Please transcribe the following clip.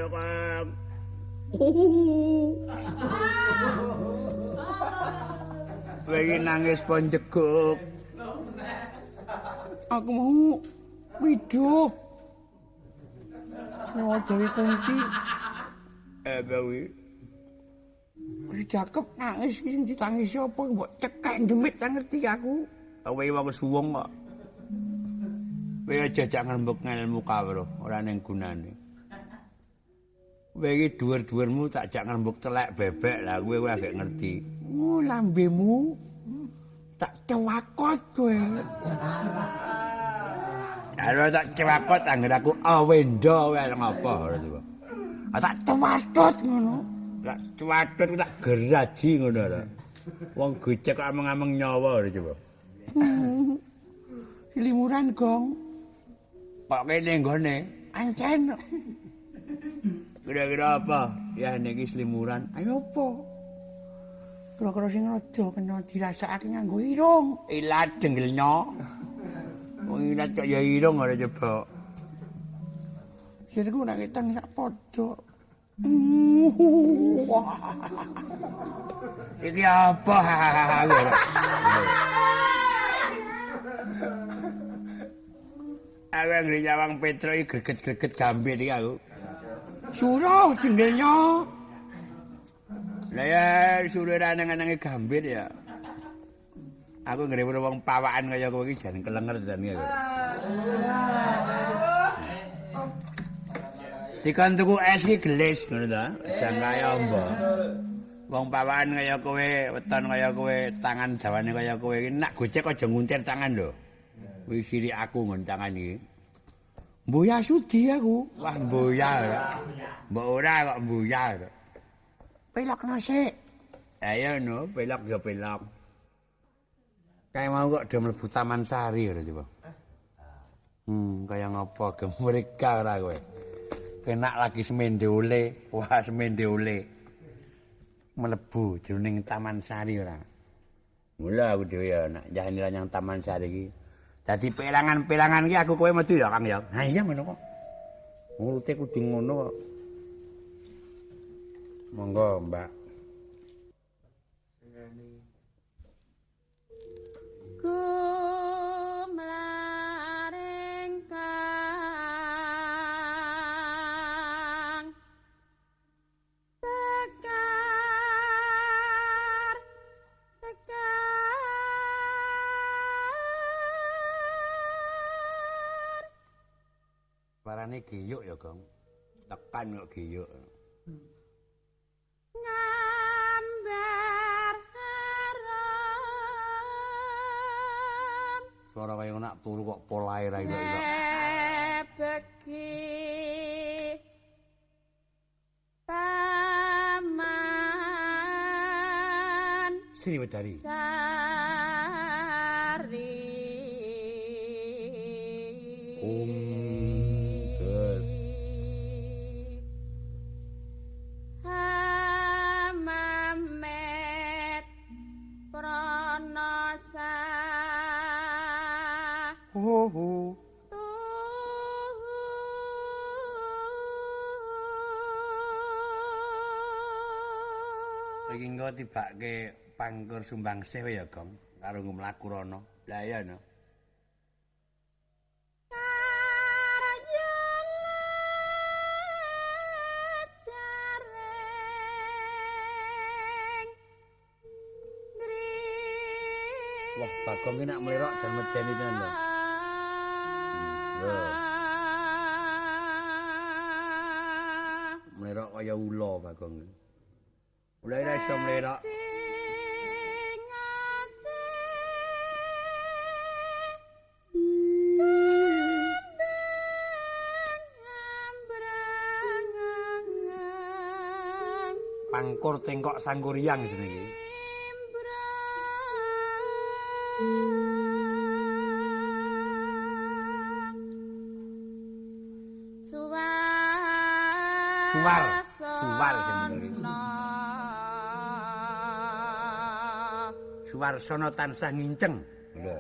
Kang. Kowe iki nangis pon jeguk. Aku mau hidup. Nyawa Dewi Kunti. Bawi. Si cakep nangis iki sing ditangisi apa mbok cekek demit ta ngerti aku. Kowe wong suwung kok. Kowe aja jak ngrembug ngelmu kawruh, ora ning gunane. Kowe iki dhuwur-dhuwurmu tak jak ngrembug telek bebek lah kowe agek ngerti. Oh, lambemu tak cewakot kowe. Ora tak cewakot anggere aku awenda kowe ngapa ora coba. Tak cewatut ngono. Tak cewatut tak geraji ngono ora. Wong gojek kok ameng-ameng nyawa ora coba. Limuran gong. Kok kene nggone? Ancen. Kira-kira apa? Ya niki selimuran. Ayo apa? Kira-kira sing raja kena dirasakake nganggo irung. Ilat denggelnya. Wong ilat kok ya irung ora coba. Jariku nek ketang sak padha. Iki apa? Aku anggere nyawang Petro iki greget-greget gambir iki aku. Suruh jenggelnya. Lah ya suruh anang-anange gambir ya. Aku nggere wong pawakan kaya kowe iki jan kelenger jan iki. Dikon tuku es iki gelis ngono ta, jan kaya amba. Wong pawakan kaya kowe, weton kaya kowe, tangan jawane kaya kowe iki nak gojek aja nguntir tangan lho. Wis sirik aku nggon tangan iki. Mboya sudi aku. Wah mboya. Mbok ora kok mboya. Pelokno sik. Ayo no, pelok ya pelok. Kayak mau kok do mlebu Taman Sari ora coba. Kaya ngopo gemreka ora kowe. Penak lagi semendole, wah semendole. Mlebu jroning Taman Sari ora. Mula aku dhewe ya nak jahani nyang Taman Sari iki. Dadi perangan-perangan iki aku kowe metu ya Kang ya. Ha iya ngono kok. Ngurute kudu ngono kok. Monggo, Mbak. Gumlaring kang sekar sekar. Parane giyuk ya, Gong. Tekan kok giyuk. Ngambar haram. Suara kaya nak turu kok polahe ra iso. Begi Taman Sriwedari. Sari. Gus. Hamamet Pronosa. Ho ho. Iki engko tibake pangkur sumbangsih ya, Gong, karo mlaku rono. Lah iya no. Wah, Bagong iki nak mlerok jan medeni tenan lho. Lho. Mlerok kaya ula Bagong. Ula ora iso mlerok. Pangkur tengkok sangkuriang jenenge iki. Suwar, suwar sing bener iki. Suwarsana tansah nginceng. Lho.